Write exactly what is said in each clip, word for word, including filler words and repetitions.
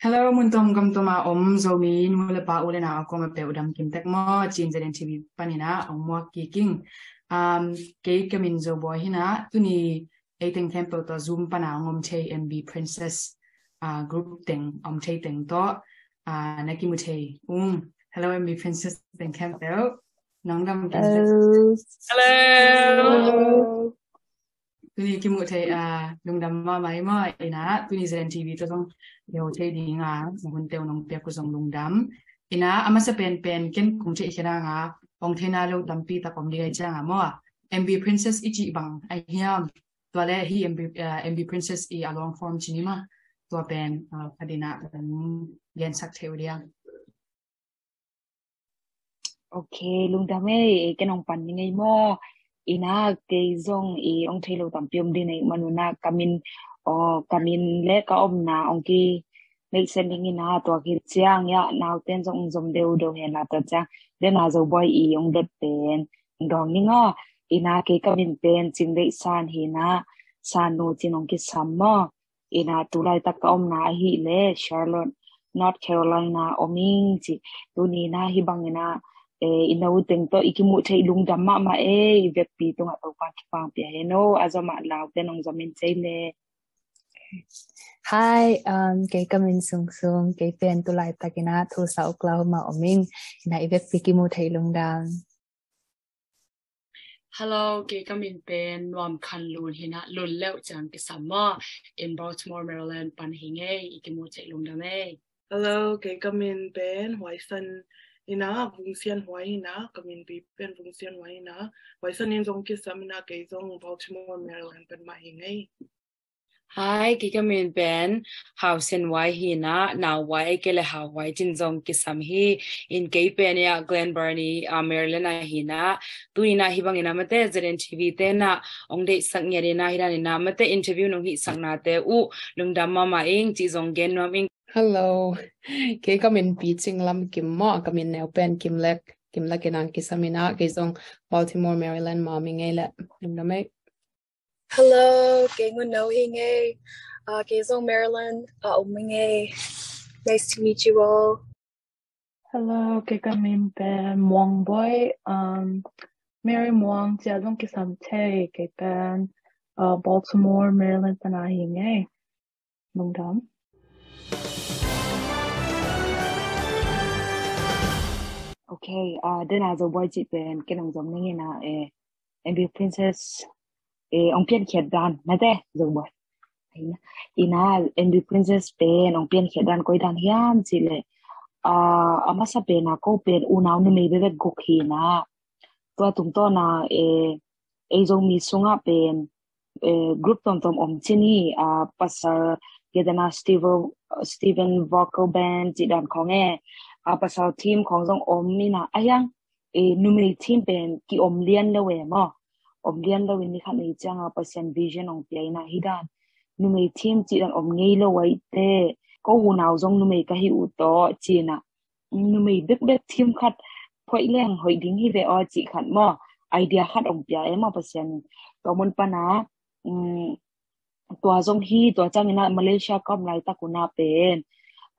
Hello, mun tom gam tom a om Zomi nu le pa, u le nau a kong a peuh dam kim tek maw? Chin Zeden T V panin ah ong muak kik ing. Um, kei ka min Zo Bawi hi-in ah, tuni ei teng khempeuh tawh Zoom pan a ong om thei M B Princess, ah, group teng om thei teng tawh, ah, na kimu thei ung. Hello, M B Princess teng khempeuh. Nong dam kim tek? Hello. Hello. Tuni kimu thei, ah, lungdam mahmah ei maw. In ah tuni Zeden T V tawh zong i ho thei ding a, na hun teng nong piak uh zong lungdam. In ah a masa penpen ken kong theih khia nang a, ong theihna lo tampi tak om ding ahih ciang a maw, M B Princess i cih bang ahi hiam? Tua le hih M B, ah, M B Princess i a long form ci ni maw, tua pen, ah, pha ding a ong gensak thei uh diam? Ok, lungdam ei, ken ong pan ning ei maw. In ah kei zong i ong thei lo tampi om ding ahih man un ah ka min, aw, ka min le ka omna ong kineihsiam ning in ah, tua khit ciang ah nauten zong ong zom deuhdeuh hen la, tua ciang den a Zo Bawi i ong dot pen ong dawng ning aw. In ah kei ka min pen Cing Deih San hi-in ah, San nu ci-in ong kisam maw. In ah tu laitak ka omna ahih leh Charlotte, North Carolina om ing ci. Tuni in ah hih bangin ah, eh, i nu teng tawh i kimu thei lungdam mahmah ei, i vekpi tungah Topa'n thupha ong pia hen aw. A zom a laute nong zom in ci ei le. Hi, um, kei ka min Sung Sung, kei pen tu laitak in ah Tulsa, Oklahoma om ing. In ah i vekpi kimu thei lungdam. Hello, kei ka min pen Nuam Khan Lun hi-in ah, Lun le uh ci-in kisam maw, in Baltimore, Maryland pan hi ing ei, i kimu thei lungdam ei. Hello, kei ka min pen Huai San hi-in ah, Vung Sian Huai hi-in ah, ka min pi pen Vung Sian Huai hi-in ah, Huai San in zong kisam in ah, kei zong Baltimore, Maryland pan mah hi ing ei. Hi, kei ka min pen Hau Sen Wai hi-in ah, Nau Wai, kei le Hau Wai ci-in zong kisam hi. In kei pen ah Glen Burnie, ah, Maryland ah hi-in ah, tuni in ah hih bangin ah mate Zeden T V te'n ah ong deihsak ngiat in ah, hih dan in ah mate interview nong hihsaknate uh lungdam mahmah ing ci zong gen nuam ing. Hello, kei ka min Pi Cing Lam Kim maw, ka min neu pen Kim Lek, Kim Lek in ah kisam in ah, kei zong Baltimore, Maryland mah om ing ei le. Lungdam ei. Hello, kei Ngun No hi ing ei. Ah, kei zong Maryland ah om ing ei. Nice to meet you all. Hello, kei ka min pen Muang Bawi, um, Mary Muang ci-a zong kisam thei, kei pen, uh, Baltimore, Maryland pan a hi ing ei. Lungdam. Ok, ah, den a Zo Bawi cih pen ken ong zom ning in ah, eh, M B Princess, eh, ong piankhiat dan mate Zo Bawi. In ah M B Princess pen ong piankhiat dan koi dan hiam cih leh, ah, a masa pen ah ko pen unau numei bekbek guk hi-in ah, tua tungtawn ah, eh, ei Zomi sungah pen, eh, group tuamtuam om ci ni, ah, pasal, kei dan a Steven, Steven Vocal Band cih dan khawng e, ah, pasal team khawng zong om in ah, a hiang, eh, numei team pen ki-om lian lo e maw. Om lian lo in ni khat ni ciang ah Pasian vision ong pia in ah hih dan numei team cih dan om ngei lo ahih teh, ko unau zong numei ka hih uh tawh ci-in ah, numei bekbek team khat phuah leng hoih ding hi ve aw cih khat maw, idea khat ong pia e maw Pasian in. Tua mun pan ah, um, tua zong hi, tua ciangin ah Malaysia ka om laitak un ah pen,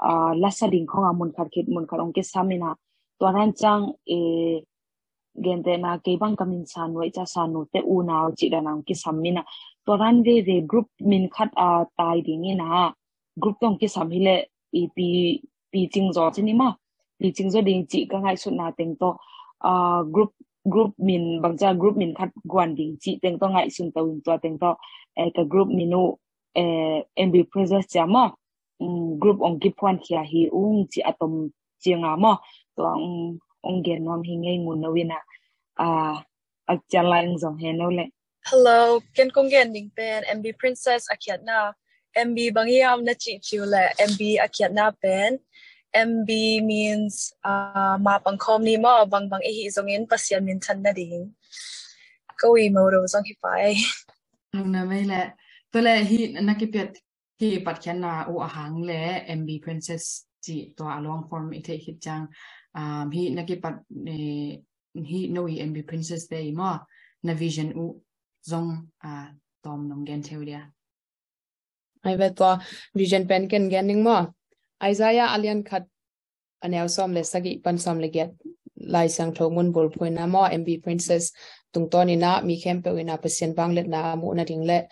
ah, lasa ding khawng ah mun khat khit mun khat ong kisam in ah, tua dan ciang, eh, gentehna kei bang ka min San Nuai ci-a San nute unau cih dan ah ong kisam in ah, tua dan veve group min khat ah tai ding in ah, group tawh ong kisam hi leh i pi, pi cing zaw ci ni maw, pi cing zaw ding cih ka ngaihsutna teng tawh, ah, group, group min bang ci-a group min khat guan ding cih teng tawh ngaihsun to in, tua teng tawh, eh, ka group min uh, eh, M B Princess ci-a maw, um, group ong kiphuankhia hi ung cih a tom ciang a maw, tua ong, ong gen nuam hi ing ei, Ngun No in ah, ah, a cian lai ong zong hen aw le. Hello, ken kong gen ding pen M B Princess a khiatna. M B bang hiam na cih ciang leh, M B a khiatna pen, M B means, ah, ma pangkhawm ni maw, bangbang i hih zongin Pasian minthan nading. Ko i motto zong hi pah ei. Lungdam ei le. Tua le hih na kipiak, hih patkhiatna uh a hang le M B Princess cih tua a long form i theih khit ciang, um, hih na kipat, eh, hih no i M B Princess te i maw, na vision uh zong, ah, tawm nong gen thei uh dia? Ai ve, tua vision pen ken gen ning maw. Isaiah a lian khat a neu sawm le sagih pan sawm le giat Lai Siangtho mun bulphuhna maw, M B Princess tungtawn inah mi khempeuh inah Pasian vangliatna a muh nading le,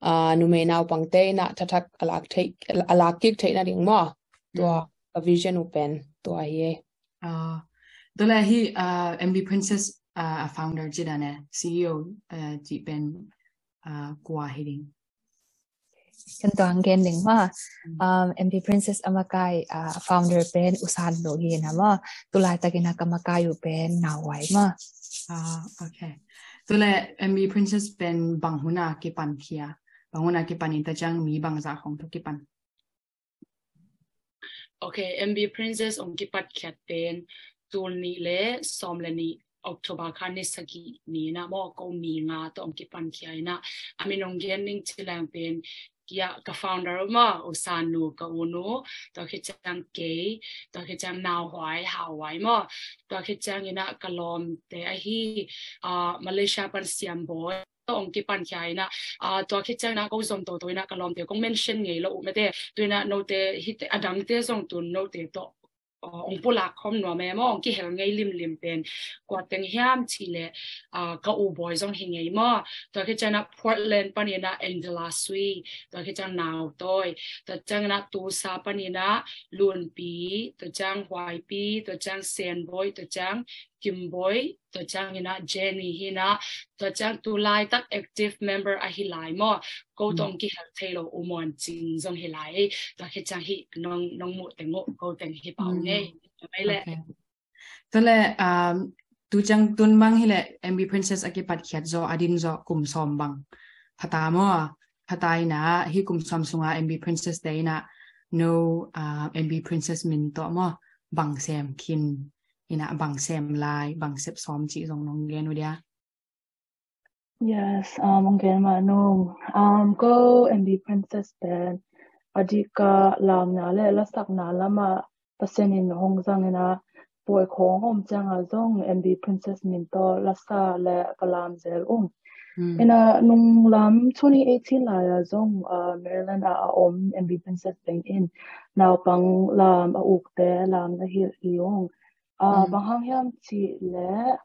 aa, numei naupangte inah thathak a lak theih, a lak kik theih nading maw. Tua a vision uh pen tua hi ei. Aa, tua le hi, aa, M B Princess, aa, a founder ci dan e, C E O, aa, cih pen, aa, kua hi ding? Kan tuang gen ding maw. Um, M B Princess a makai, uh, founder pen U San Nu hi na maw. Tulaitak inah ka makai uh pen Nau Huai maw. Ah, okay. Tua le M B Princess pen bang hun a kipan khia? Bang hun a kipan in ta ciang mi bangzah khong tawh kipan? Okay, M B Princess ong kipat khiat pen tul nih le sawm le nih October kha ni sagih ni inah maw, ko mi nga tawh ong kipan khia inah. A min ong gen ning ci leng pen, kia, ka founder maw, U San Nu ka u Nu, tua khit ciang kei, tua khit ciang Nau Huai, Hau Huai maw, tua khit ciang inah ka lawmte ahi, ah, Malaysia pan Siam Bawi tawh ong kipan khia inah, ah, tua khit ciang inah ko zom toto inah ka lawmte kong mention ngei lo uh mate, tu inah note hite, a dangte zong tun note tawh, ah, ong pulak khawm nuam e maw, ong kihel ngei limlim pen kua teng hiam cih le, ah, ka u Bawi zong hi ngei maw. Tua khit ciang inah Portland pan inah Angela Sui, tua khit ciang Nau Tawi, tua ciang inah Tulsa pan inah Lunpi, tua ciang Huaipi, tua ciang Sen Bawi, tua ciang Kim Bawi, tua ciang inah Jenny hi inah, tua ciang tulaitak active member ahi lai maw, ko tawh ong kihel thei lo U Muan Cing zong hi lai. Tua khit ciang hi nong, nong muh teng uh ko teng hi pah ung ei. Mai le. Okay. Tua le, um, tu ciang tun bang hi le M B Princess a kipat khiat zaw, a din zaw kum sawm bang phata maw. Phata inah hi kum sawm sunga M B Princess te inah no, uh, M B Princess min tawh maw, bang sem khin inah, bang sem lai, bang sep sawm cih zong nong gen uh dia? Yes, um, ong gen mah nung. Um, ko M B Princess pen a dik a lamna le lasakna lamah Pasian in hong zang inah, pawi khawng om ciangah zong M B Princess min tawh lasa le ka lam zel ung. Mm. Inah nung lam twenty eighteen lai-ah zong, uh, Maryland ah a om M B Princess beng in naupang lam a ukte lam na hilh hi ung. Uh, bang hang hiam cih le,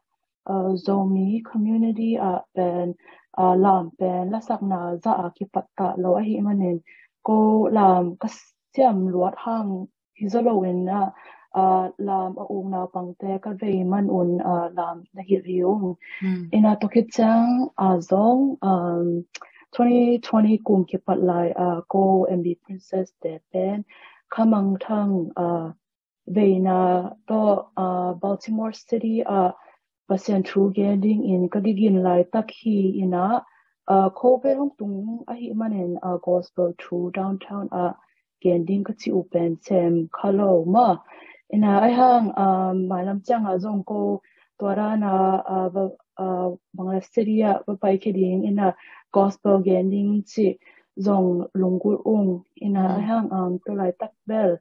uh, Zomi community ah pen, uh, lam pen lasakna zah a kipat ta lo ahih manin, ko lam ka siam luat hang hi zaw lo in ah, uh, lam a uk naupangte ka vei man un, uh, lam na hilh hi ung. Mm. Inah tua khit ciang, uh, zong, um, twenty twenty kum kipat lai, uh, ko M B Princess te pen Kha Mang Thang, uh, veina tawh, uh, Baltimore City ah Pasian thu gen dingin ka kigin laitak hi inah, uh, Covid hong tung ahih manin, uh, gospel thu downtown ah gen ding ka cih uh pen sem kha lo maw. Inah ahi hang, um, mailam ciangah zong ko tua dan ah, uh, va, uh, Bangladesh City ah va pai khia ding inah gospel gen ding cih zong lunggulh ung. Inah ahi hang, um, tulaitak bel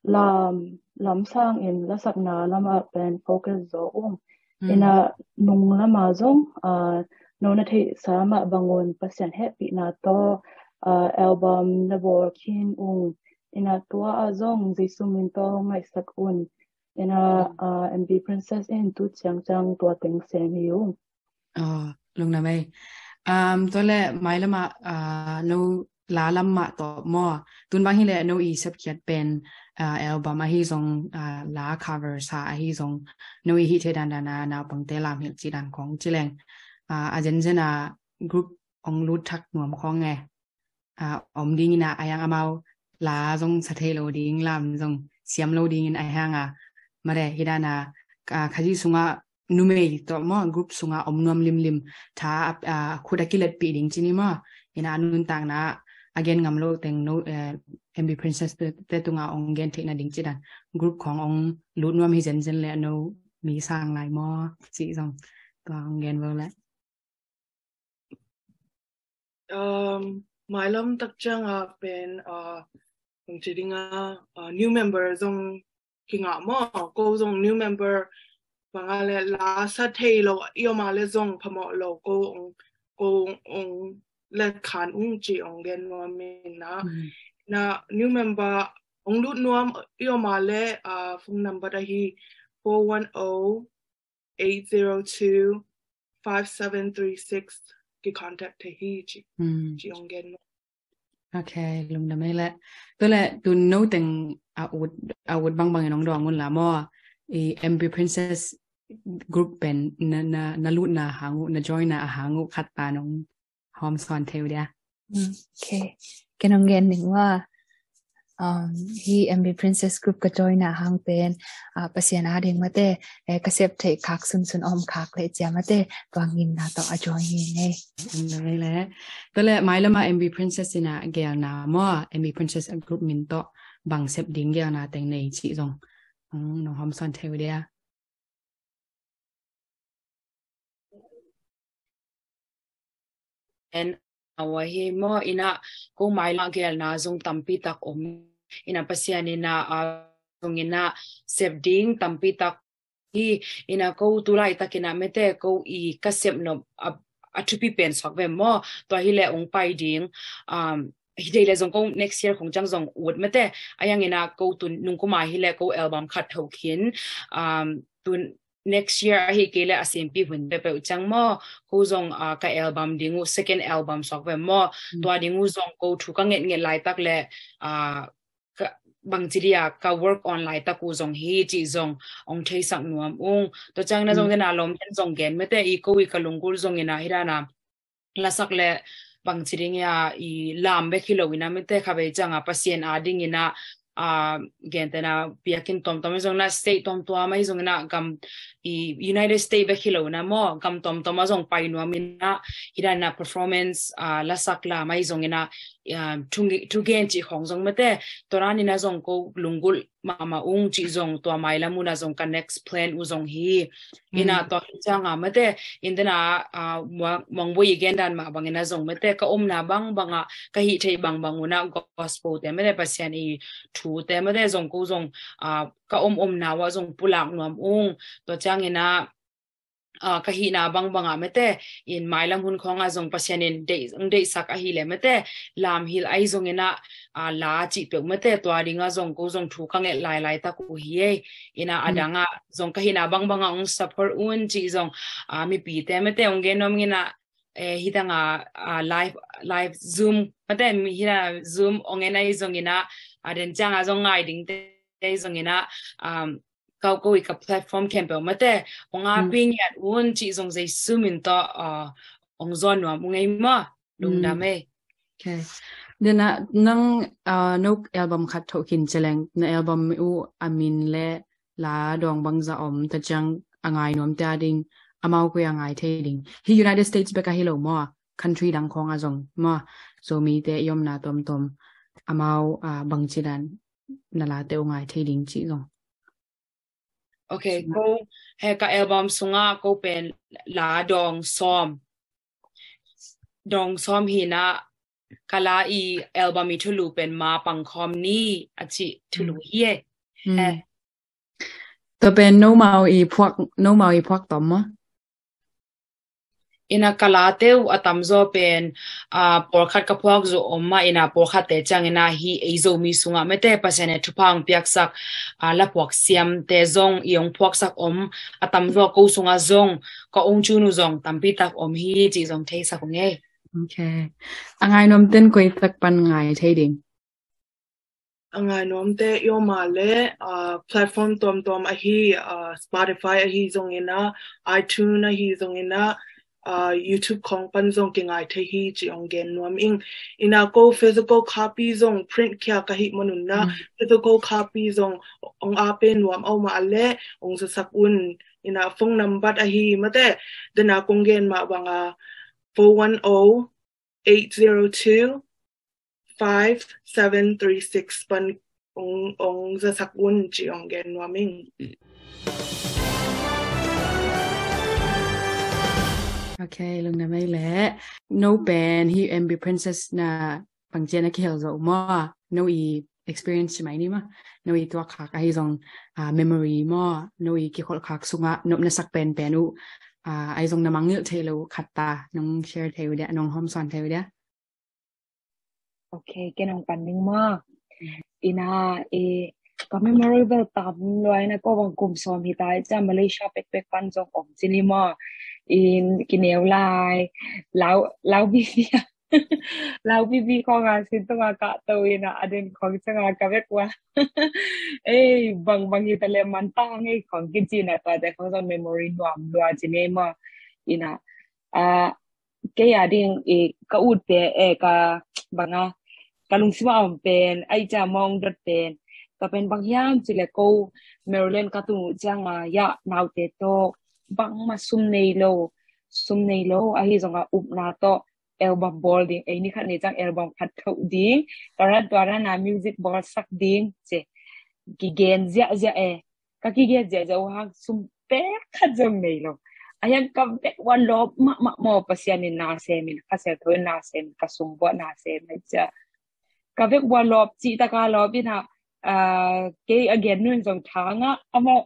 lam, lam sangin lasakna lamah pen focus zaw ung. Mm. Inah nung lamah zong, ah, no na theihsa mah bangun Pasian hehpihna tawh, ah, album na bawl khin ung. Inah tua ah zong Jesu min tawh ngaihsak un. Inah, ah, M B Princess in tu ciangciang tua teng sem hi ung. Aw, lungdam ei. Um, tua le mailam ah, ah, no la lam mah tawh maw. Tun bang hi le no i sepkhiat pen, ah, album ahi zong, ah, la cover sa ahi zong, no i hih theih dandan a naupangte lam hilh cih dan khong ci leng, ah, a zenzen a group ong lut thak nuam khong e. Ah, om dingin ah, ahi hang amau la zong sa thei lo ding, lam zong siam lo dingin ahi hang a, mare hi dan a, ah, Khazih sungah numei tawh maw, group sungah om nuam limlim, tha, ah, khut a kiletpih ding ci ni maw. Inah a nuntakna a gen ngam lo teng no, eh, M B Princess te, te tungah ong gen theihna ding ci dan group khong ong lut nuam hi zenzen le no mi sang lai maw, cih zong tua ong gen vo le. Um, mailam tak ciangah pen, uh, kong ci ding a, uh, new member zong kingah maw, ko zong new member bang a le la sa thei lo i om a le zong phamawh lo, ko ong, ko ong let khan ung ci ong gen nuam in ah. Mm. Na new member Ong lut nuam i om a le, ah, phone number ahi four one oh, eight zero two, five seven three six ki contact thei hi ci. Hmm. Ci ong gen. Okay, lungdam ei le. Tua le tun no teng a ut, a ut bangbang in ong dawng un la maw. I M B Princess group pen na, na, na lutna hang uh, na join na a hang uh khat ta nong hawm sawn thei uh dia. Mm, okay. Ken ong gen ning maw. Um, hi M B Princess group ka join na hang pen, ah, Pasian a ding mate, eh, ka sep thei khak sunsun om khak le cia mate, tua ngimna tawh a join hi ngei. Lungdam ei le. Tua le mai lama M B Princess ina gelna maw, M B Princess a group min tawh bang sep ding gelna teng nei ci zong. Mm, nong hawm sawn thei uh dia. En awa hi maw, ina ko mai la gelna zong tampi tak om. Ina Pasian ina, ah, zong ina sep ding tampi tak hi, ina ko tu laitak ina mete ko i ka sep nop a, a thupi pen suak ve maw. Tua hi le ong pai ding, um, hi dei le zong ko next year khong ciang zong ut mete. A yang ina ko tun nung kuma hi le ko album khat tho khin, um, tun next year ahi kei le a sempi hun peuhpeuh ciang maw, ko zong, ah, ka album ding uh, second album suak ve maw. Mm. Tua ding uh zong ko thu ka ngetnget laitak le, ah, ka, bangci dia ka work on laitak uh zong hi ci zong ong theisak nuam ung. Tua ciang ina zong, mm, dena lawm ten zong gen mete i ko i ka lunggulh zong ina hi dana lasak le bangci ding ia i lam bek hi lo ina mete kha bei cianga Pasian a ding ina, ah, gentena biakinn tomtom ahi zong ina state tomtom ahi zong ina gam i United States bek hi lo ina maw gam tomtom a zong pai nuam ina hi dana performance, ah, lasak lam ahi zong ina, ah, thu, thugen ci khong zong mete tua dan ina zong ko lunggulh mahmah ung ci zong tua mailam una zong ka next plan uh zong hi. Ina, mm, tua hi cianga mete in dena, ah, muang, muang bui i gen dan mah bang ina zong mete ka omna bang banga ka hih thei bang bang una gospel te mete Pasian i thu te mete zong ko zong, ah, ka om omna wa zong pulak nuam ung. Tua ciang ina, ah, ka hihna bangbanga mete in mailam hun khawnga zong Pasian in deih, deihsak ahi le mete lamhil ahi zong ina, ah, la cih peuh mete tua dinga zong ko zong thu ka ngelh lailai tak uh hi ei. Ina, mm, adanga zong ka hihna bangbanga ong support un cih zong, ah, mipite mete ong gen nuam ina, eh, hi danga, ah, live, live Zoom mete hi danga Zoom ong en ahi zong ina, ah, den cianga zong ngai ding te ahi zong ina, um, kau ko i ka platform khempeuh mate ong a, mm, pi ngiat un cih zong Jesu min tawh, uh, ong zawn nuam ung ei maw. Lungdam, mm, ei. Okay. Dena nang, uh, no album khat thoh khin celeng na album uh a min le la dawng bangza om ta ciang a ngai nuam te a ding amau koi a ngai thei ding. Hi United States bek a hi lo maw, country dang khawng a zong maw, Zomite i omna tuamtuam amau, uh, bangci dan na late uh ngai thei ding cih zong. Okay, ko he ka album sunga ko pen la dawng sawm, dawng sawm hi na ka la i album i thulu pen Ma Pangkhawm Ni a cih thulu hi e. Mm. Eh. Tua pen nomau i phuak, nomau i phuak tawm maw? Ina ka late uh a tamzaw pen, ah, pawlkhat ka phuak zo om mah ina pawlkhatte ciang ina hi ei Zomi sungah mete Pasian e thupha ong piaksak, ah, la phuak siamte zong i ong phuaksak om a tamzaw ko sungah zong ka ong cun uh zong tampi tak om hi cih zong theisak ung ei. Okay. A ngai nuam ten koi tak pan ngai thei ding? A ngai nuamte i om a le, ah, platform tuamtuam ahi, ah, Spotify ahi zong ina, iTunes ahi zong ina, ah, YouTube khawng pan zong kingai thei hi cih ong gen nuam ing. Ina ko physical copy zong print khia ka hih manun na, mm, physical copy zong ong a pe nuam a om a le ong zasak un. Ina phone number ahi mate, dena kong gen mah banga four one oh, eight zero two, five seven three six pan ong, ong zasak un cih ong gen nuam ing. Okay, lungdam ei le. No pen hi M B Princess na pangcian a kihel zo maw, no i experience ci mai ni maw, no i tuak khak ahi zong, ah, memory maw, no i kikholh khak sungah nop na sak penpen uh, ah, ahi zong na mangngilh thei lo khat ta nong share thei uh dia, nong hawmsawn thei uh dia? Okay, ken ong pan ding maw? Mm. Ina, i, ka memory bel tam lua ina, ko bang kum sawm hi ta i cia Malaysia pekpek pan zong om cini maw. In kineu lai, lau, lau bibi a. Lau bibi khong a sin tunga ka to ina, a den khong cianga ka vek ua. Ei, bang bang hi ta le man ta ngei khong kici na, tua te khong zong memory nuam lua cini maw. Ina, a, kei a ding i ka ut pen, e, ka banga, ka lungsim a om pen, ai cia mong dot pen, ka pen bang hiam ci le ko Maryland ka tung uh cianga, ya, naute to, bangma sum nei lo, sum nei lo, ahi zonga upna to, album bawl ding, ei ni khat ni ciang album khat thoh ding, ka ran tua ran a music bawl sak ding, ci, kigen ziahziah e, ka kigen ziahziah uh hang sum pek khat zong nei lo. A hiang ka vek ua lawp mahmah maw, Pasian in na semin, ka sel tho in na semin, ka sum buah na semin cia. Ka vek ua lawp cih taka lawp ina, ah, kei a gen nun zong thanga, amau,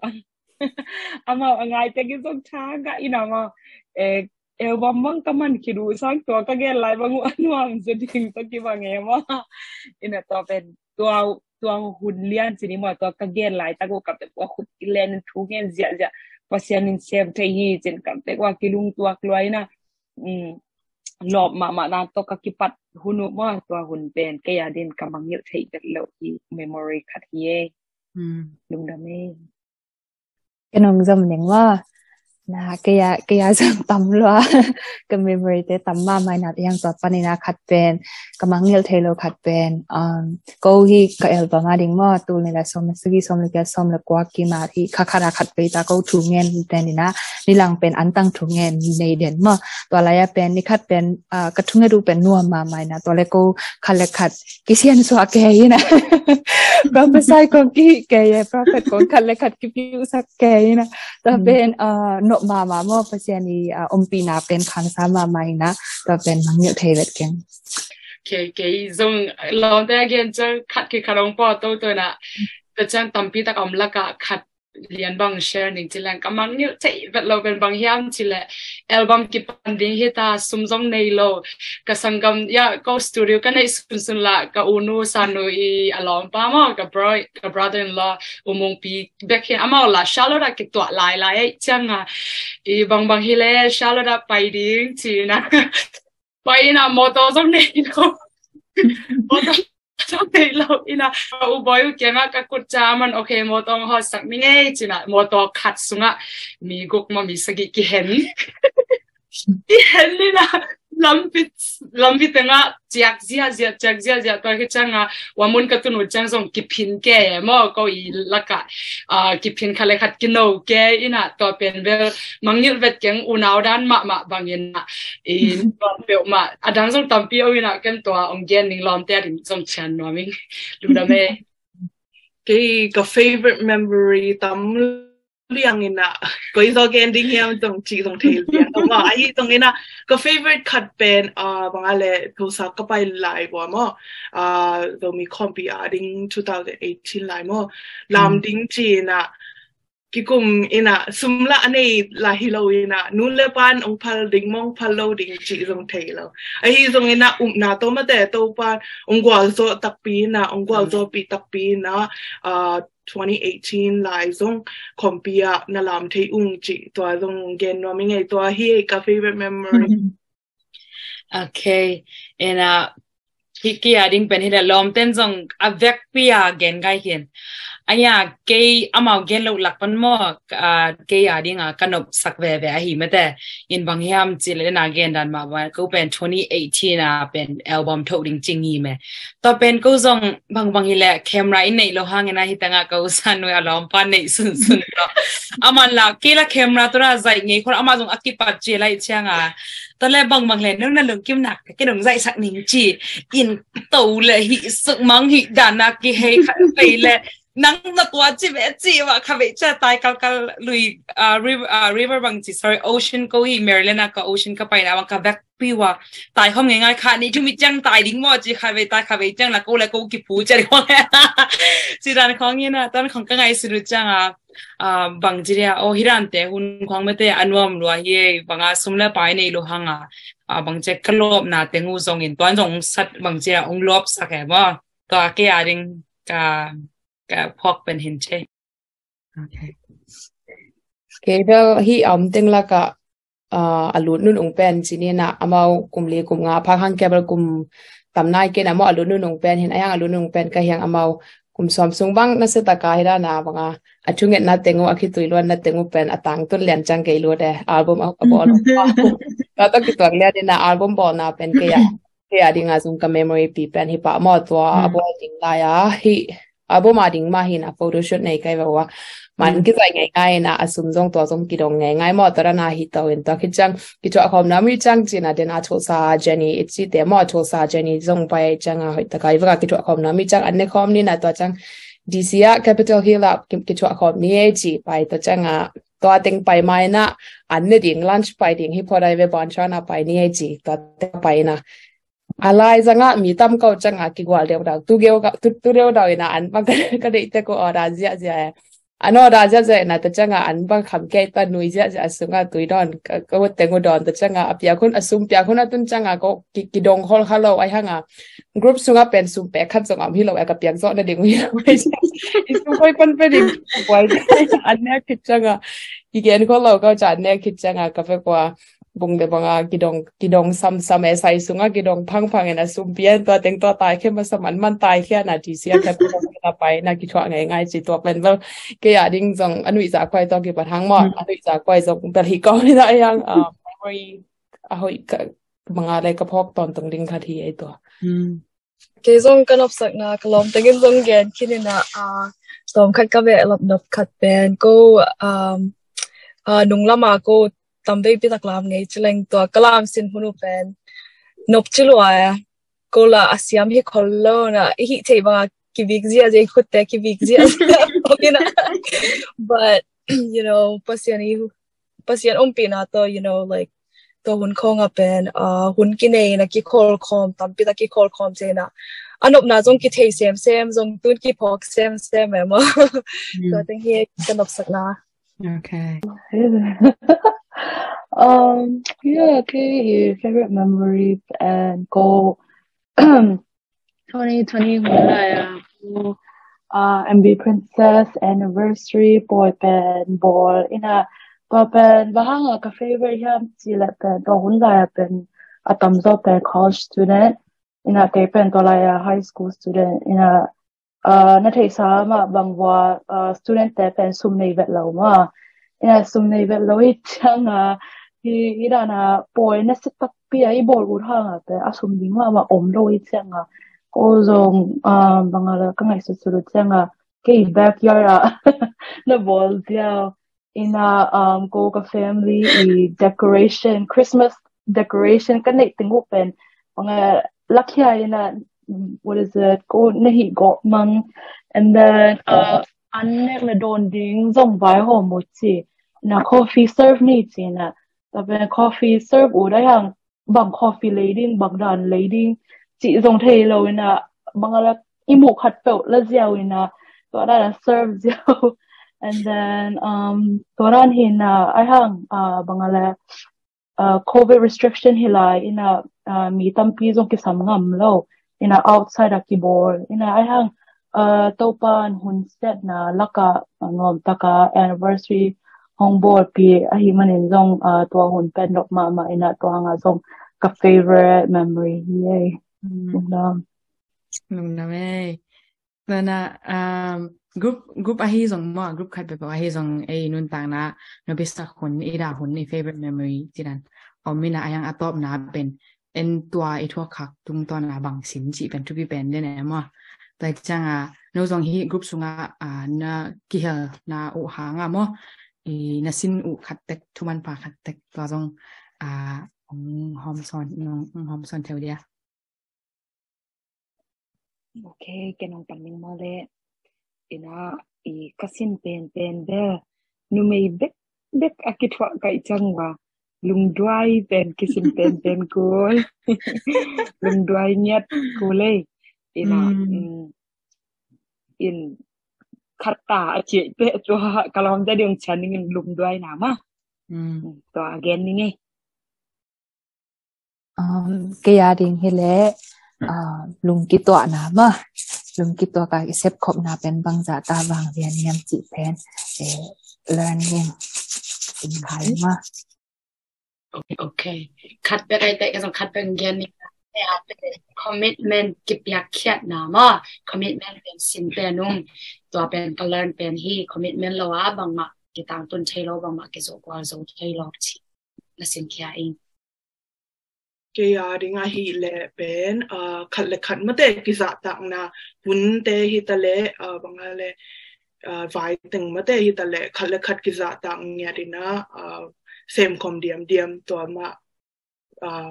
amau a ngai tekin zong thanga ina maw. Eh, album mang ka man khit uh sang tua ka gen lai bang uh a nuam zaw ding tawh kibang e maw. Ina tua pen tua, tua hun lian cini maw, tua ka gen lai tak uh ka pek ua khut kilen thu ngen ziahziah. Pasian in sem thei hi cin ka pek ua kilung tuak lua ina. Mm, lawp mahmah na tawh ka kipat hun uh maw, tua hun pen kei a din ka mangngilh thei vet lo hi, memory khat hi e. Mm. Lungdam e. Ka nong zom ning maw. Na, kei a, kei a zong tam lua. Ka memory te tam mahmah ina, yang tua pan ina khat pen, ka mangngilh thei lo khat pen, um, ko hi ka album a ding maw, tul ni le sawm le sagih, sawm le giat, sawm le kua kimat hi, kha khat a khat pei ta ko thu ngen hi ten ina, ni lang pen antang thu ngen nei den maw. Tua lai a pen, ni khat pen, ah, ka thu ngen uh pen nuam mahmah ina, tua le ko khat le khat kisian suak kei ina. Prophesy kong kihih kei e, prophet kong khat le khat kipiusak kei ina. Tua pen, ah, nop mahmah maw, Pasian i, ah, ompihna pen khansa mahmah ina, tua pen mangngilh thei vet keng. Kei, kei zong lawmte a gen ciang khat kikhat hong pawt toto ina. Tua ciang tampi tak om laka khat lian bang share ning ci leng, ka mangngilh thei vet lo pen bang hiam ci le album kipan ding hi ta, sum zong nei lo. Ka sanggam, ya, ko studio ka neih sunsun la, ka unu sanu i a lawmpa maw, ka bro, ka brother-in-law, U Mungpi bek hi, amau la Charlotte a kituah lailai ei cianga. I bang bang hi le Charlotte a pai ding ci ina. Pai ina motor zong nei lo. Motor zong nei lo ina. Ka U Bawi uh kianga ka kut cia man, okay, motor hong hawlsak ni ngei ci ina. Motor khat sunga mi guk maw mi sagih kihen. Kihen ina. Lampi, lampi tenga ciak ziahziah, ciak ziahziah tua hi cianga. Wa mun ka tun uh ciang zong kiphin kei e maw, ko i laka, ah, kiphin khat le khat kino kei ina, tua pen bel mangngilh vet keng, unau dan mahmah bang ina. I nuam peuhmah, a dang zong tampi om ina, ken tua hong gen ning, lawmte a ding zong cian nuam ing. Lungdam e. Kei ka favorite memory tam liang ina, koi zaw gen ding hiam zong cih zong thei lian. Ahi zong ina, ka favorite khat pen, ah, bang a le, Tulsa ka pai lai ua maw, ah, Zomi Khawmpi a ding two thousand eighteen lai maw, lam ding ci ina, kikum ina, sum la a nei la hi lo ina, nu le pan ong phal ding maw, ong phal lo ding cih zong thei lo. Ahi zong ina, upna to mate to pan ong gualzawh takpi ina, ong gualzawhpih takpi ina, ah, twenty eighteen lai zong Khawmpi ah na lam thei ung cih, tua zong gen nuam ing ei, tua hi ka favorite memory. Okay. Ina, hi kei a ding pen hi le, lawmten zong a vekpi a gen ngai hin. Aia, kei amau gen lo lak pan maw, ah, kei a dinga ka nopsak veve ahi mate. In bang hiam ci le na gen dan mah bang, ko pen twenty eighteen a pen album thoh ding ci ngi me. Tua pen ko zong bang bang hi le camera i neih lo hangin a hi tanga ko san nui a lawmpa neih sunsun lo. Aman la kei la camera tua zaih ngei khol, ama zong a kipat ci lai cianga. Tua le bang bang le nung na lungkim nak kei nung zaihsak ning ci. In to le hi suk mang hi dan a kihei khat pei le nang na tua ci ve ci wa kha ve cia tai kalkal lui, ah, river, ah, river bang ci, sorry, ocean ko hi, Maryland a ka ocean ka paina bang ka vek piwa. Tai khom ngei ngai kha ni thumi ciang tai ding maw ci kha ve, tai kha ve ciang la ko le ko kipu cia ding maw. Ci dan khong ina, tan khong ka ngai sunu cianga, ah, bang ci dia, oh, hi dan te hun khong mete a nuam lua hi, banga sum le pai nei lo hanga, ah, bang ci ka lawpna te ngu zongin, tuan zong sat bang ci a ong lawp sak e maw. Tua kei a ding ka, ka phawk pen hin thei. Okay. Kei bel hih a om teng lakah, ah, a lut nunung pen ci ni na, amau kum li kum nga phak hang, kei bel kum tam nai kei na maw, a lut nunung pen hin, a hiang a lut nunung pen ka hiang, amau kum sawm sung bang na se taka hi dana banga a thungetna teng uh, a khitui luanna teng uh pen a tangtun lian ciang kei lut e, album a, a bawl. Tua tawh kituak lian ina album bawlna pen kei a, kei a dinga zong ka memory pi pen hi pah maw, tua a bawl ding lai a hi, album a ding mah hi na, photoshoot nei kai va ua. Man kizai ngei ngai na, a sum zong tua zong kidong ngei ngai maw, tua dana hi to in, tua khit ciang kithuah khawm nuam hi ciang ci na, den a Tulsa Jenny i ci te maw, Tulsa Jenny zong pai ciang a hoih taka i vaka kithuah khawm nuam hi ciang an ne khawm ni na, tua ciang D C ah Capitol Hill ah ki, kithuah khawm ni e ci pai, tua ciang a tua teng pai mai na, an ne ding lunch pai ding hi phot ai ve, ban chan a pai ni e ci, tua teng pai na. A lai zanga mi tam kau ciang a kigual deuh dau, tu geu ka, tu, tu deuh dau ina an bang ka, ka deih tek uh order ziahziah e. An order ziahziah ina tua ciang a an bang kham kei ta nui ziahziah a sunga tui dawn, ka, ka ut teng uh dawn tua ciang a, a piak hun, a sum piak hun a tun ciang a ko ki, kidong khol kha lo, a hiang a group sunga pen sum pek khat zong om hi lo e, ka piak zawh na ding uh hi lo e. I sum khoi pan pe ding buai an nek khit ciang a, i gen khol lo kau ca an nek khit ciang a ka vek ua bung le banga kidong, kidong samsam e, sai sunga kidong phangphang ina sum pian, tua teng tua tai khe masa man man tai khe na, D C a khe tua pai na kithuah ngei ngai ci, tua pen bel kei a ding zong a nuih za kuai tua kipat hang maw, a nuih za kuai zong bel hi kau ni na a hiang, ah, memory a hoih ka banga le ka phawk tawntung ding khat hi ei tua. Kei zong ka nopsakna ka lawm tengin zong gen khin ina, ah, tawm khat ka veh lap nop khat pen ko, um, ah, nung lama ko tam veipi tak lam ngei ci leng tua ka lam sin hun uh pen nop ci lua e. Ko la a siam hi khol lo na, i hih theih banga kivik ziahziah, i khutte kivik ziahziah. But, you know, Pasian i, Pasian ompihna tawh, you know, like, tua hun khawng a pen, ah, hun kinei na kikhol khawm, tampi tak kikhol khawm se na. A nopna zong kithei semsem, zong tun kiphawk semsem e maw. Tua teng hi ka nopsakna. Okay. Um, yeah, okay, hi favorite memory pen ko twenty twenty hun lai a ko, ah, M V Princess anniversary pawi pen bawl ina, tua pen bang hanga ka favorite hiam ci le pen tua hun lai a pen a tamzaw pen college student ina, kei pen tua lai a high school student ina, ah, na theihsa mah bang vua, ah, student te pen sum nei vet lo mah. Ina sum nei vet lo i ciang a, hi, hi dana pawi na si takpi a i bawl ut hang a te a sum ding mah mah om lo i ciang a. Ko zong, ah, bang a la ka ngaihsutsut ut ciang a, kei backyard a na bawl ziau. Ina, um, ko ka family i decoration, Christmas decoration ka neih teng uh pen, bang a lakhia ina, what is it, ko na hih gawh mang. And then, uh, an nek le dawn ding zong vai hawm uh ci. Na coffee serve ni ci na. Tua pen coffee serve uh dai hang bang coffee lei ding, bang dan lei ding cih zong thei lo ina, bang a la i muh khat peuh la ziau ina, tua dan a serve ziau. And then, um, tua dan hi na, ai hang, ah, bang a la, ah, covid restriction hi lai ina, ah, mi tampi zong kisam ngam lo ina, outside a kibawl ina, ai hang, ah, Topan hun siatna laka, ah, nuam taka anniversary hong bawlpi ahi manin zong, ah, tua hun pen nop mahmah ina, tua hanga zong ka favorite memory hi ei. Lungdam. Lungdam ei. Tua na, um, group, group ahi zong maw, group khat peuhpeuh ahi zong ei nuntakna na bisak hun, i dah hun, i favorite memory ci dan om ina, a hiang a tawpna pen en tua i thuak khak tungtawn a bang sin cih pen thupi pen den e maw. Tua ciang a no zong hi group sungah, ah, na kihelna uh hang a maw, i na sin uh khat tek, thuman pha khat tek tua zong, ah, hong hawmsawn, hong hawmsawn theu dia. Okay, ken hong pan ning maw le. Ina, i ka sin penpen bel numei bekbek a kithuah kaih ciang ua lungduai pen kisin penpen kul. Lungduai ngiat kul ei. Ina, mm, in khat ta a ciah peh tua ka lawmte ding cian dingin lungduai na mah. Tua a gen ning ei. Um, kei a ding hi leh, uh, lungkituahna mah. lungkituak a i sepkhopna pen bangzah ta vang lian hiam cih pen, eh, learning in khai ma. Ok. Khat pek ai teh ka zong khat pek gen ni. Commitment kipiakkhiatna maw. Commitment pen sin pen um. Tua pen ka learn pen hi, commitment lo a bangmah kitangtun thei lo, bangmah kizoh kual zo thei lo ci na sin khia ing. Kei a ding ahih leh pen, ah, khat le khat mate kizahtakna hunte hi ta leh, ah, bang a leh, ah, vai teng mate hi ta leh khat le khat kizahtak ngiat in a, ah, semkhom diamdiam tua mah, ah,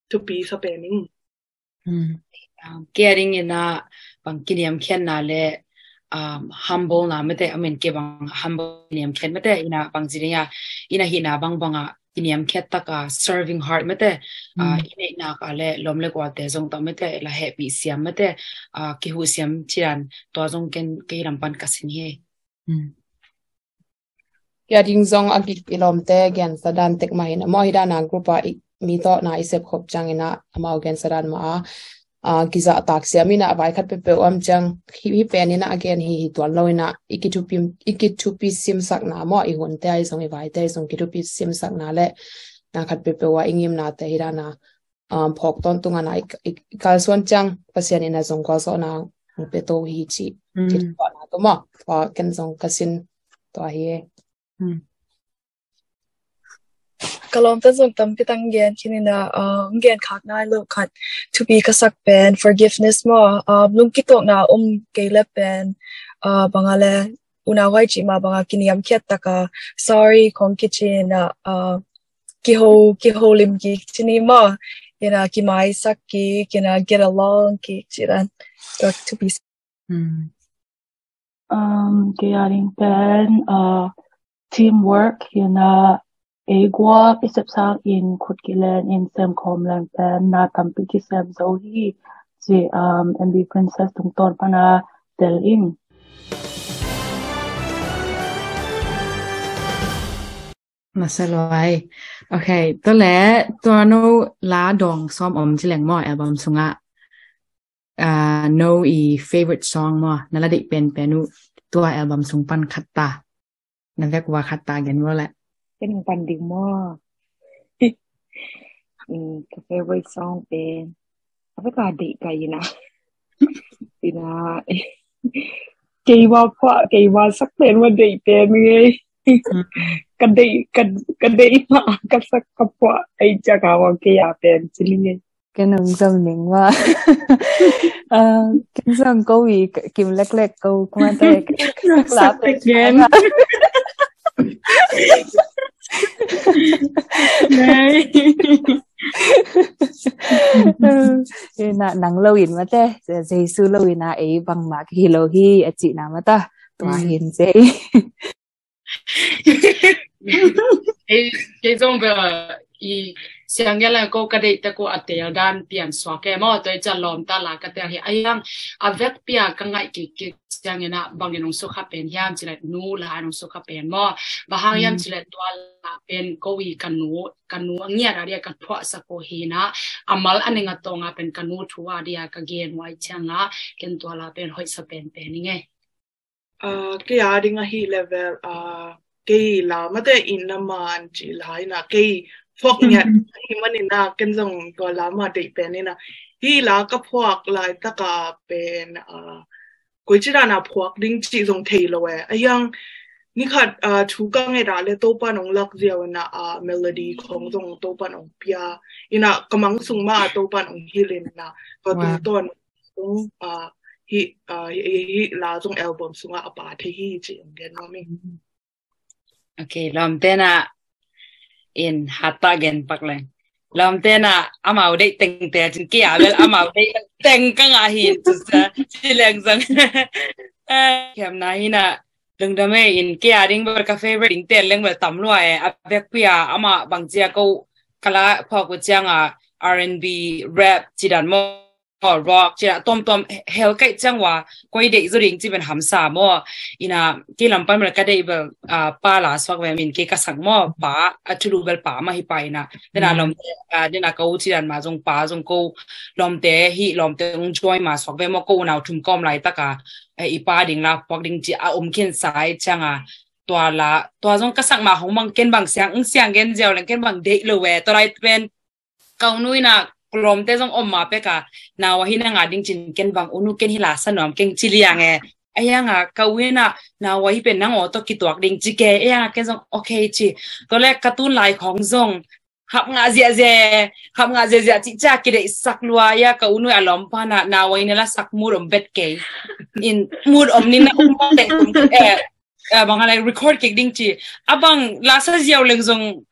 thupi sa pen ing. Kei a ding in a bang kiniamkhiatna le, um, humble na mate, I mean, kei bang humble kiniamkhiat mate in a bang ci ding a, in a hihna bangbang a kiniamkhiat tak a serving heart mate, ah, i neihnak a le lawm le gualte zong tawh mate, la hehpih siam mate, ah, kihuh siam ci dan tua zong ken kei lam pan ka sin hi. Kei a ding zong a gik i lawmte gensa dan tek mah hi na maw, hi dan a group a mi tawh na i sepkhop ciang in a amau gensa dan mah a, ah, kizahtak siam in a vai khat peuhpeuh om ciang hi, hi pen in a a gen hi hi tuan lo in a i kithupi, i kithupi simsakna maw, i hunte ahi zong i vaite ahi zong kithupi simsakna le na khat peuhpeuh a i ngimnate hi dan a, um, phawk tawntung a na i, i, i kalsuan ciang Pasian in a zong gualzawhna hong pia to hi ci. Ci tuahna to maw, tua ken zong ka sin tua hi e. Ka lawmte zong tampi tang gen khin in a, ah, hong gen khak nai lo khat thupi ka sak pen forgiveness maw, ah, lungkituakna om kei le pen, ah, bang a le unau hai cih mah bang a kiniamkhiat tak a sorry khong kici in a, ah, kiho, kiho lim kik ci ni maw, in a kimaisak kik, in a get along kik ci dan tua thupi. Um, kei a ding pen, uh, teamwork hi na, ei guak i sepsang in khut kilen in semkhawm leng pen na tampi kisem zo hi ci, um, M B Princess tungtawn pana tel in. Masa luai. Ok, tua le tua no la dong sawm om ci leng maw album sungah, ah, no i favorite song maw, na la deih penpen uh tua album sung pan khat ta. Na vek ua khat ta gen maw le. Ken pan ding maw. Mm, ka favorite song pen a vek a deih ka ina. Ina kei ua phuah, kei ua sak pen ua deih pen ngei. Ka deih, ka, ka deih ma ka sak ka phuah ai ciak a ua kei a pen ci ling ei. Ken ong zam ning ua. Ken zam ko wi kim lek lek ko kuma te. Sak pen gen. Na nang lo in mate, Jesu lo in a ei bangmah hi lo hi a cihna mata. Tua hin zei. Kei zong bel i siang ia lang ko ka deih te ko a tel dan pian suak e maw, tua i ca lawm ta la ka tel hi a hiang a vek pia ka ngaih kik kik siang ina bangin ong sukha pen hiam cile nu la ong sukha pen maw, ba hang hiam cile tua la pen ko i ka nu, ka nu a ngiat a dia ka phuah sa ko hi na, a mal a ning a tong a pen ka nu thu a dia ka gen wai ciang a ken tua la pen hoih sa pen pen i nge. Ah, kei a ding ahi level, ah, kei la mate in na man ci la ina kei phuak ngiat hi man ina ken zong tua la ma deih pen ina hi la ka phuak lai taka pen, ah, koi ci dana phuak ding ci zong thei lo e. A hiang ni khat, ah, thu ka nge da le Topa nong lak ziau ina, ah, melody khong zong Topa nong pia ina ka mang sung ma Topa nong hilin ina ka tungtawn hi, hi, hi la zong album sungah a pa thei hi ci ong gen nuam ing. Ok, lawmte na in hata gen pak leng. Lawmte na amau deih teng te cin kia bel amau deih teng ka ngah hi in tusa ci leng zong. Khiamna hi na lungdam e in kia ding bel ka favorite ding tel leng bel tam lua e a vek pia ama bang cia ko kala phawk u ciang a R and B rap ci dan maw. rock, ci a tuamtuam hel kaih ciang ua koi deih zaw ding ci pen hamsa maw. Ina kei lam pan bel ka deih bel, ah, pa la suak ve, min kei ka sak maw, pa, a thulu bel pa mah hi pa ina. Dena lawmte, ah, dena ka u ci dan mah zong pa zong ko lawmte hi, lawmte ong join mah suak ve maw, ko unau thum ka om laitak a, eh, i pa ding la puak ding ci a om khin sa i ciang a, tua la, tua zong ka sak mah hong mang ken bang siang, ong siang gen ziau leng ken bang deih lo ve, tua lai pen ka u nu ina lawmte zong om mah pek a, nau a hi na nga ding cin ken bang u nu ken hi la sa nuam keng ci liang e. A hiang a ka u ina nau a hi pen nang aw tawh kituak ding ci ke, a hiang a ken zong okay ci. Tua le ka tun lai khong zong hap ngah ziahziah, hap ngah ziahziah cih ciah kideih sak lua ia ka u nu a lawm pana nau a ina la sak mut om bet kei. In mut om ni na um bang le um, eh, eh, bang a lai record kik ding ci. A bang la sa ziau leng zong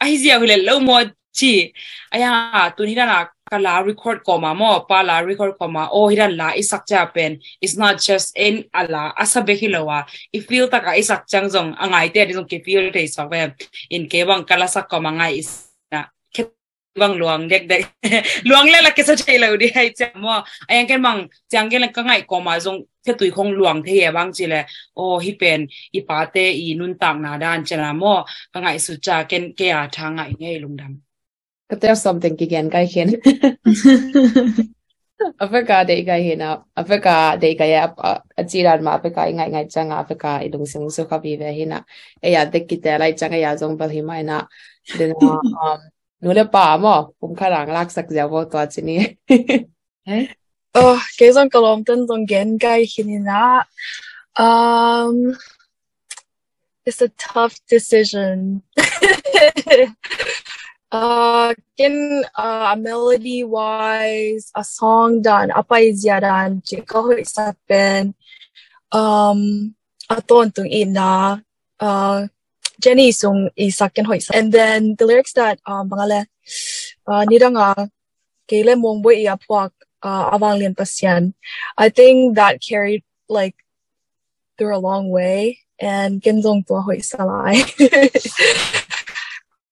ahi ziau hi le lo maw ci. A hiang a tun hi dan a ka la record kawma maw, pa la record kawma, aw hi dan la i sak cia pen, it's not just in a la a sa bek hi lo a, i feel tak a i sak ciang zong a ngaite a ding zong ki feel thei suak ve. In kei bang ka la sak kawma ngai i sa na khe bang luang dekdek. Luang le la kisa thei lo di hai ciang maw. A hiang ken bang ciang ken le ka ngaih kawma zong khe tui khong luang thei e bang ci le, aw hi pen i pate i nuntakna dan ciang a maw, ka ngaih su cia ken kei a tha ngaih ngei lungdam. Ka tel sawm teng kigen kai khen. A feka dei kai hina, a feka dei kai a, a, a ci dan ma a feka i ngaih ngaih ciang a, a feka i lungsim su kha vive hina. Ei a dek kite lai ciang ei a zong bel hi mai na. Dena, um, nu le pa maw, kum kha rang lak sak ziau bo tua ci ni. Hei? Oh, kei zong ka lawmten zong gen kai hina. Um, it's a tough decision. Uh, ken, uh, a melody wise, a song dan, a paizia dan, ci ka hoihsak pen, um, a tawntung ina, uh, Jenny sung i sak ken hoihsak. And then the lyrics that, um, bang a le, uh, nidang a, kei le mong boi i a puak, uh, a vanglian Pasian. I think that carried, like, through a long way, and ken zong tua hoihsa lai.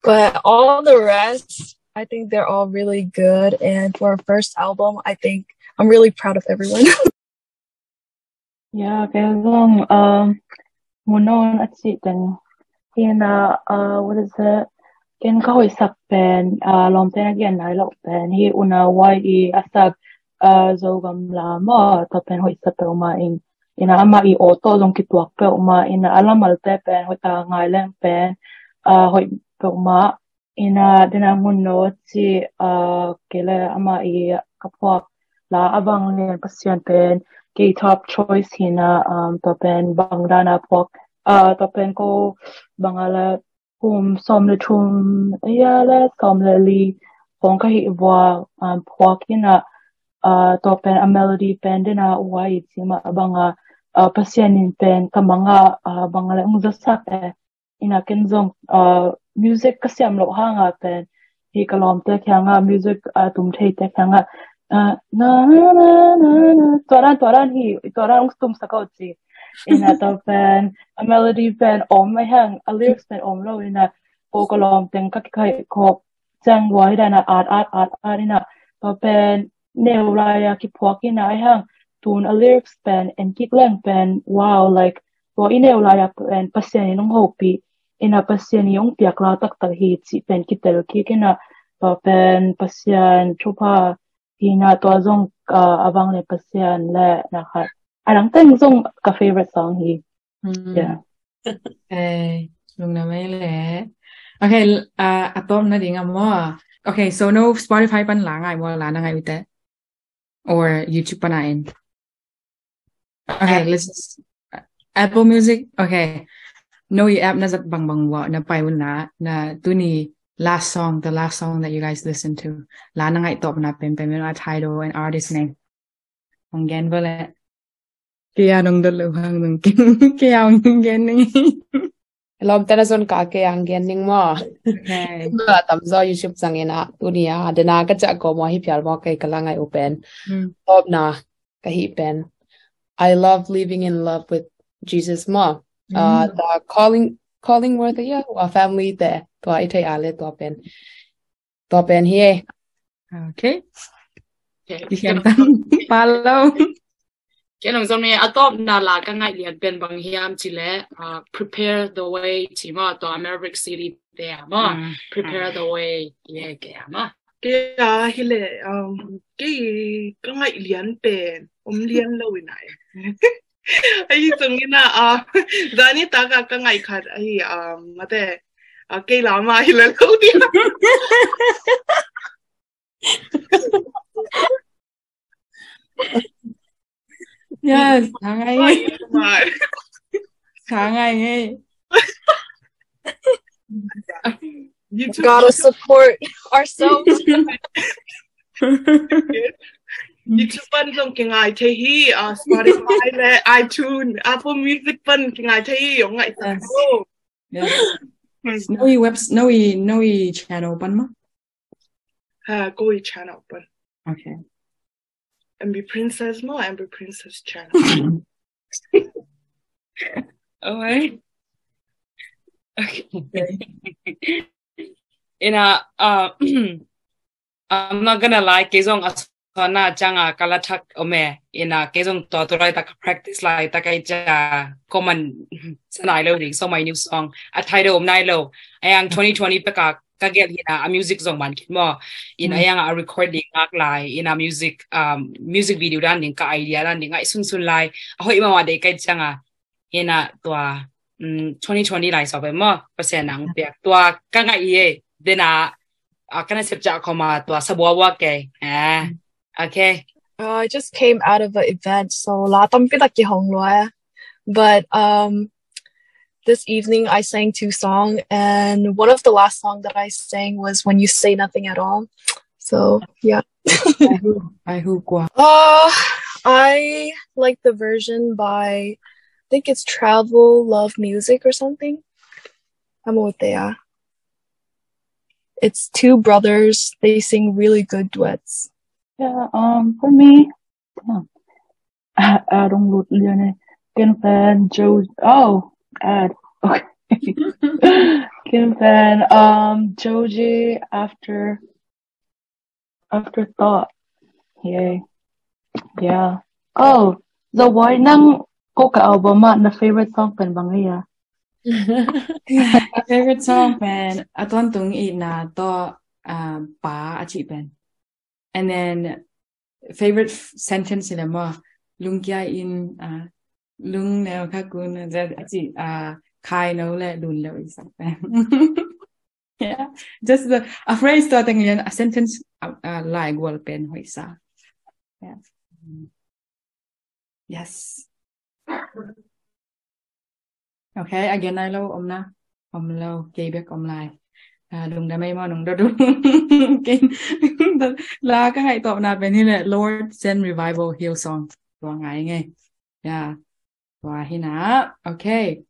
But all the rest, I think they're all really good. And for a first album, I think I'm really proud of everyone. Yeah, kei zong, um, Munon a cih teng. Hina, uh, what is it? Ken ka hoihsak pen, uh, lawmte na gen nai lo pen hi, Una Wai i a sak, uh, Zogam la maw, tua pen hoihsak peuhmah ing. Ina ama i aw tawh zong kituak peuhmah, ina a lamalte pen hoih ta ngai leng pen, uh, hoih peuhmah. Ina dena ngun no ci, uh, kei le ama i ka puak la a vanglian Pasian pen kei top choice hina, um, tua pen bang dana puak, uh, tua pen ko bang a le kum sawm le thum, ia le sawm le li khong ka hih vua, um, puak hina, uh, tua pen a melody pen dena uai ci mah bang a, uh, Pasian in pen ka mang a, uh, bang a le ung zasak e. Ina ken zong, uh, music ka siam loh hanga pen hi ka lawmte kianga music, uh, tum theite kianga, uh, na, na, na, na, na, tua dan, tua dan hi, tua dan ung tum sak uh ci. Ina tua pen a melody pen om mai hang, a lyrics pen om lo ina ko ka lawmteng ka kikai khop ciang lua hi dana at, at, at, at ina tua pen neu lai a kiphuak ina ai hang tun a lyrics pen en kik leng pen wow, like, tua i neu lai a pen Pasian in ong hopih ina Pasian i ong piak la taktak hi cih pen kitel kik ina tua pen Pasian thupha hi ina tua zong, uh, a vanglian Pasian le na khat a dang teng zong ka favorite song hi. Hmm. Yeah. Eh, lungna mai le. Okay, uh, a tawpna ding a maw. Okay, so no Spotify pan la ngai maw, la na ngai ute. Or YouTube pan a en. Okay, let's just, Apple Music. Okay. No, i app na zat bangbang ua na pai un la, na tuni last song, the last song that you guys listen to. La na ngai tawpna pen pen, a title and artist name. Hong gen vo le. Kei a nong dot lo hang nong gen. Kei a hong gen ning. Lawmte na zon ka kei a hong gen ning maw. Okay. Ba tamzaw YouTube zang ina tuni a dena ka ciah ko maw hi phial maw kei ka la ngai u pen. Hmm. Tawpna ka hih pen I Love Living in Love with Jesus maw. Uh, the Colling, Collingworth, yeah, a family te tua i thei a le tua pen. Tua pen hi e. Okay. Kikhen tan. Palo. Kei nong zong ni a tawpna la ka ngaih lian pen bang hiam ci leh, ah, Prepare the Way ci maw, tua Maverick City te a maw. Mm. Prepare the Way. Ye, kei a maw. Kei a hi leh, um, kei ka ngaih lian pen om lian lo in ai. Ahi zong in a, ah, zani tak a ka ngaih khat ahi, um, mate, ah, kei la ma hi leh lo dia. Yes, hangai. Hangai. YouTube. Gotta support ourselves. YouTube pan zong kingai thei hi, uh, Spotify le iTunes, Apple Music pan kingai thei hi, ong ngai sa ko. Yes. Yes. No i webs-, no i, no i channel pan ma? Ha, ko i channel pan. Okay. M B Princess maw, M B Princess channel. Oh, eh? Okay. Ina, uh, I'm not gonna lie, kei zong a sona chang a kala thak ome. Ina, kei zong to to lai tak practice lai tak ai cha ko man sa nai lo ding, so my new song. A title om nai lo. Ai ang twenty twenty pek a ka gel hi na, a music zong man khin maw. Ina, ai ang a record ding ngak lai, ina music, um, music video dan ding ka idea dan ding ai sun sun lai. A hoi ma wa de kai chang a. Ina tua, mm, twenty twenty lai so pe maw. Pasian ang piak tua ka ngai ye. Dena, a kana sep cha ko ma tua sa bua bua ke. Eh. Okay. Uh, I just came out of an event, so la tampi tak kihong lua. But, um, this evening I sang two songs, and one of the last songs that I sang was When You Say Nothing at All. So, yeah. By who? By who, Gua? Uh, I like the version by, I think it's Travel Love Music or something. I'm with there. It's two brothers. They sing really good duets. Yeah, um, for me, yeah. I, I don't look, yeah, Ken Fan, Joe. Oh, ad. Okay. Ken Fan, um, Joji, after, Afterthought. Yeah. Yeah. Oh, the why nang ko ka album ah, na favorite song pen bang ya? Favorite song pen a ton tung i na to, uh, pa a chi pen. And then favorite f-, sentence in a mo, lung kia in, uh, lung neo ka kun, uh, that, a chi, uh, kai no le lun lo i sa pen. Yeah, just the, a phrase to teng lian, a sentence, uh, uh, lai gual pen hoi sa. Yeah. Yes. Okay, again, ai lo om na. Om lo, kei bek om lai. Uh, lungdam ei mo, nung do du. Ken, la ka ngai top na pen hi le, Lord Send Revival Hillsong. Tua ngai ngai. Yeah. Tua hi na. Okay.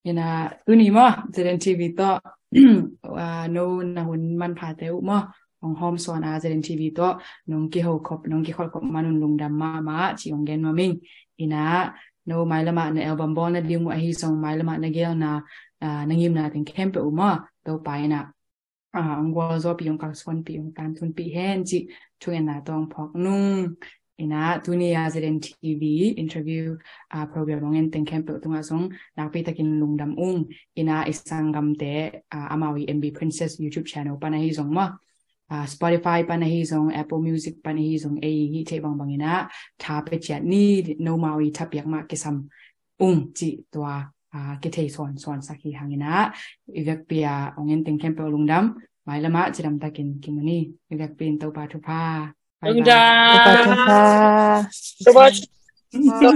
Ina, tuni mo, Z N T V to, uh, no na hun manpha te uh mo, ong hom son a Z N T V to, nong kihol kop, nong kihol kop man un lungdam mahmah, ci ong gen mo ming. Ina, no mailama na album bol na ding uh ahi song mailama na gel na, uh, na ngim na teng khempeuh uh mo, to pa ina. Ah, ong gualzawhpih, ong kalsuanpih, ong tantunpih hen cih thungetna tawh ong phawk nung. Ina, tuni a Z N T V interview, ah, program ong en teng khempeuh tungah zong nakpi takin lungdam ung. Ina, i sanggamte, ah, amau i M B Princess YouTube channel pan ahi zong maw, ah, Spotify pan ahi zong, Apple Music pan ahi zong, ei hih theih bangbang ina, tha pia ciat ni, nomau i tha piak mah kisam ung cih tua, ah, kithei sawnsawn sak hi hang ina, i vekpi a ong en teng khempeuh lungdam, mailamah cidam takin kimu ni, i vekpi in Topa thupha. Bye bye. Lungdam. Topa thupha. Topa thupha.